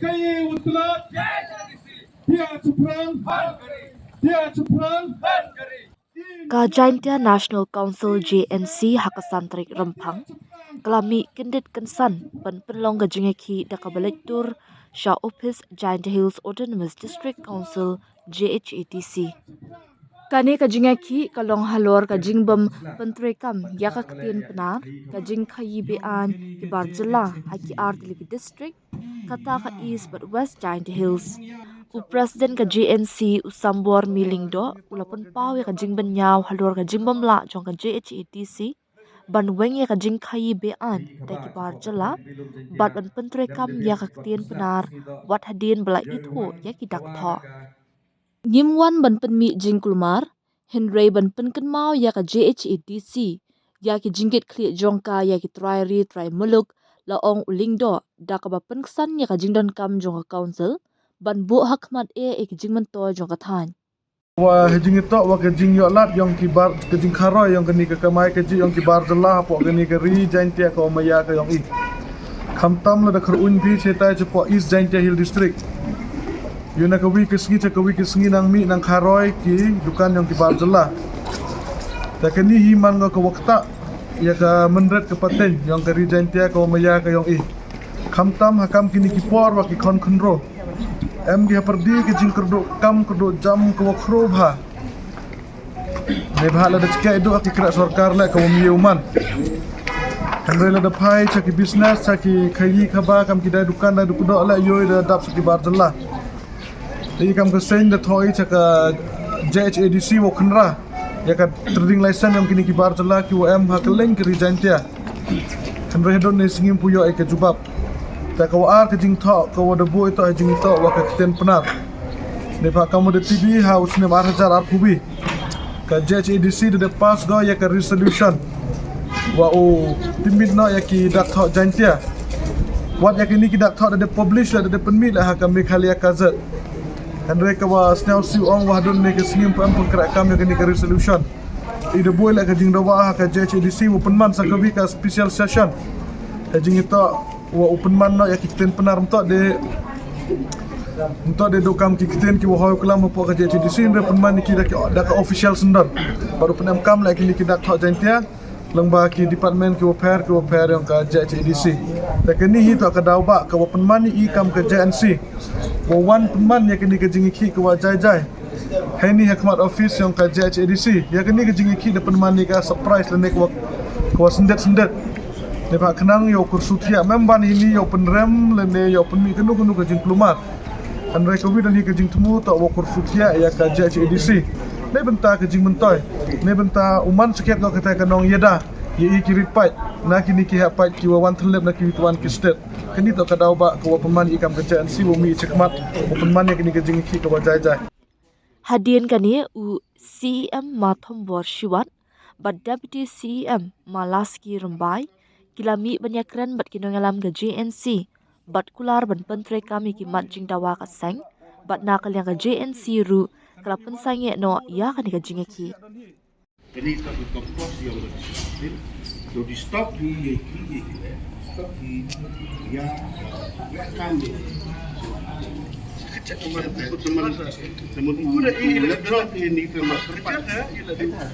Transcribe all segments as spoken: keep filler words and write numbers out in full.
Kayi utla. Pia Chupran. Pia Chupran. Ka Jaintia National Council J N C ha ka san tarik Rymphang ka la mih kyndit kynsan ban pynlong ka jingïakhih da kaba leit tur sha ophis Jaintia Hills Autonomous District Council J H A D C. Kane ka jingïakhih ka long halor ka jingbym pyntreikam ïa ka ktien Pnar, ka jingkhaïi be-aiñ ki bar jylla ha ki ar tylli ki district, kata ka East bad West Jaintia Hills. U President ka J N C, u Sambor Myllyngdoh, u la pynpaw ïa ka jingbynñiaw halor ka jingbymlah jong ka J H A D C ban weng ïa ka jingkhaïi be-aiñ da ki bar jylla bad ban pyntreikam ïa ka ktien Pnar wat hadien ba la ithuh ïa ki dak thoh. Ngim wan ban pynmih jingkulmar, hynrei ban pynkynmaw ïa ka J H A D C ïa ki jingkitkhlieh jong ka ïa ki trai ri trai muluk, la ong u Lyngdoh, da kaba pynksan ïa ka jingdonkam jong ka Council ban buh ha khmat eh ïa ki jingmyntoi jong ka thaiñ. Wa ha jingïatoh wa ka jingïoh lad yong ki bar, ka jingkharoi yong kane ka kamai kajih yong ki bar jylla hapoh kane ka ri Jaintia ka Umaya ka yong i. Khamtam lada kyrpad phi shatai shapoh East Jaintia Hill District, ïa na kawi ka sngi sha kawi ka sngi nang mih nang kharoi ki dukan yong ki bar jylla. Te kane hi man nga ka wa ktah ïa ka mynried ka pateng yong ka ri Jaintia ka Umaya ka yong i. Khamtam ha kam kine ki por wa ki khon khynroo, em ki ha pyrdi ka jingkyrduh kam kyrduh jam ka wa khruh bha. Neibhah lada jkeh duh ha ki kreh sorkar leh ka wa mih u man. Hynrei lada phai sha ki business, sha ki khaïi khaba, kam ki dai dukan dai dukdoh leh, ïoh i da dap sha ki bar jylla. Te i kam ka seng da thoh i sha ka J H A D C wa khynra ïa ka trading license yong kine ki bar jylla ki wa em ha kylleng ka ri Jaintia. Hynrei hadooh ne sngi ym pu ïoh ïa ka jubab. Te ka wa ar ka jingthoh ka wa da buh ïa toh ha jingïatoh wa ka ktien Pnar. Neibhah kam wa da tip i ha u snem ar hajar arphew wi, ka J H A D C da dep pass go ïa ka resolution wa u pynmih noh ïa ki dak thoh Jaintia. Wat ïa kine ki dak thoh da dep publish leh, da dep pynmih leh ha ka Meghalaya Gazette. Hynrei ka wa sniaw siew ong wa hadooh ne ka sngi ym pu em pynkreh kam ïa kane ka resolution. I da buh leh ka jingdawa ha ka J H A D C wa pynman sa kawi ka special session ha jingïatoh wa u pynman noh ïa ki ktien Pnar. Mynta de, mynta de duh kam ki ktien ki wa hoi klam hapoh ka J H A D C, hynrei pynman ïa ki da ki, da ka official syndon. Bad u pynemkam leh kine ki dak thoh Jaintia lyngba ki department ki wa pher ki wa pher yong ka J H A D C. Te kane hi toh ka daw ba ka wa pynman ïa i kam ka J N C wa wan pynman ïa kane ka jingïakhih ka wa jai jai. Heini ha khmat office yong ka J H A D C. Ïa kane ka jingïakhih da pynman ïa ka surprise lane ka wa, ka wa syndet syndet. Neibhah khnang ïa u kyrshu thiah, mem wan heini ïa u pynrem lane ïa u pynmih kano kano ka jingkulmar. Hynrei kawi don hi ka jingthmu toh wa u kyrshu thiah ïa ka J H A D C. Neibynta ka jingmyntoi, neibynta u man sakhiat noh kata ka nongïada ïa i ki rit paid na kine ki heh paid ki wa wan thyllep na kiwi kiwan ki state. Kane toh ka daw ba ka wa pynman ïa i kam ka J N C wa mih shakhmat wa pynman ïa kane ka jingïakhih ka wa jai jai. Hadien kane u C E M Ma Thombor Shiwat bad Deputy C E M Ma Laskie Rymbai ki la mih ban ïakren bad ki nongïalam ka J N C bad kular ban pyntreikam ïa ki mat jingdawa ka seng bad na ka liang ka J N C ruh ka la pynsangeh noh ïa kane ka jingïakhih. Kane ka compost ïa u, to disturb hi ïa ki, ïa ki, eh, disturb hi ïa, ïa kam ïa. Ka check teman, teman, teman, teman, teman, teman, teman,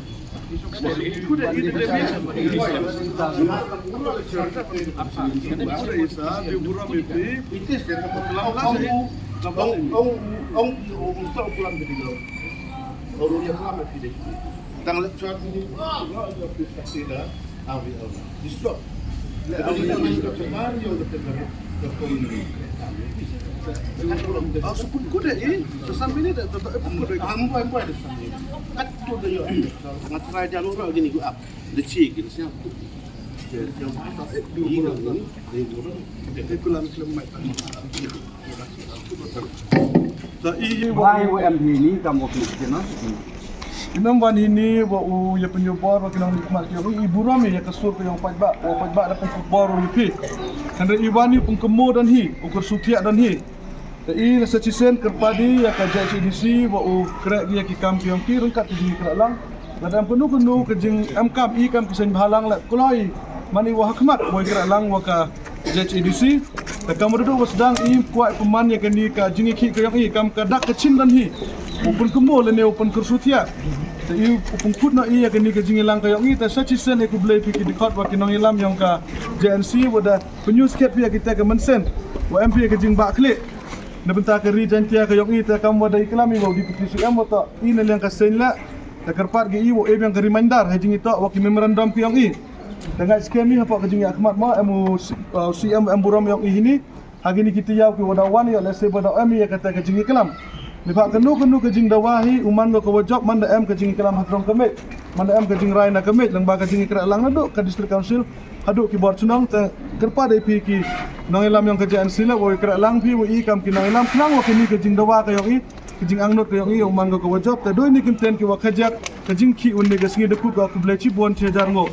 Why we am here ni kam wa phi kena. Imam wan hini wa u ïa pynïubor wa ki nongmihkhmat ki ïong i, i burom ïa ka sur ka ïong paidbah, wa paidbah da pynkupbor u ïa phi. Hynrei i wan i pynkynmaw don hi, u kyrshu thiah don hi. Te i la sa shisien kyrpad i ïa ka J H A D C wa u kreh ïa ki kam ki ïong ki ryngkat ki jingkreh lang. Lada em kano kano ka jingemkam i kam ki seng bhalang la kloi man i wa ha khmat wa i kreh lang wa ka J H A D C. Te kam u dei u ba sdang i kwah pynman ïa kane ka jingïakhih ka ïong i kam ka dak ka chin don hi. U pynkynmaw lane u pynkhuid ïa. Te i u pynkut noh i ïa kane ka jingïalang ka ïong i te sa shisien e khublei phi ki dkhot wa ki nongïalam ïong ka J N C wa da pynïoh skhet phi ïa kita ka mynsiem. Wa em phi ïa ka jingbakla. Na bynta ka ri Jaintia ka ïong i te kam wa da i klam i wa u Deputy C M wa toh i na liang ka seng la. Te kyrpad ga i wa e biang ka reminder ha jingïatoh wa ki memorandum ka ïong i. Te ngai skhem i hapoh ka jingïakhmat mo em u C M em burom ïong i hini. Ha kini ki taïew ki wa da wan ïa lehse ba da em ïa kata ka jingïaklam. Ni ba kano kano ka jingdawa hi u man ka wa jop man da em ka jingïaklam ha trong ka met. Man da em ka jingrai na ka met lang ba ka jingïakra lang na duk ka district council. Haduh ki bor chnong te kyrpad ïa phi ki nongïalam ïong ka J N C la wa ïakra lang phi wa i kam ki nongïalam khnang wa kini ka jingdawa ka ïong i. Ka jingangnud ka ïong i u man ka wa jop te doi ni kyntien ki wa khajak ka jingkhih u ni ka sngi da kut ka khublei chibun chi hajar ngo.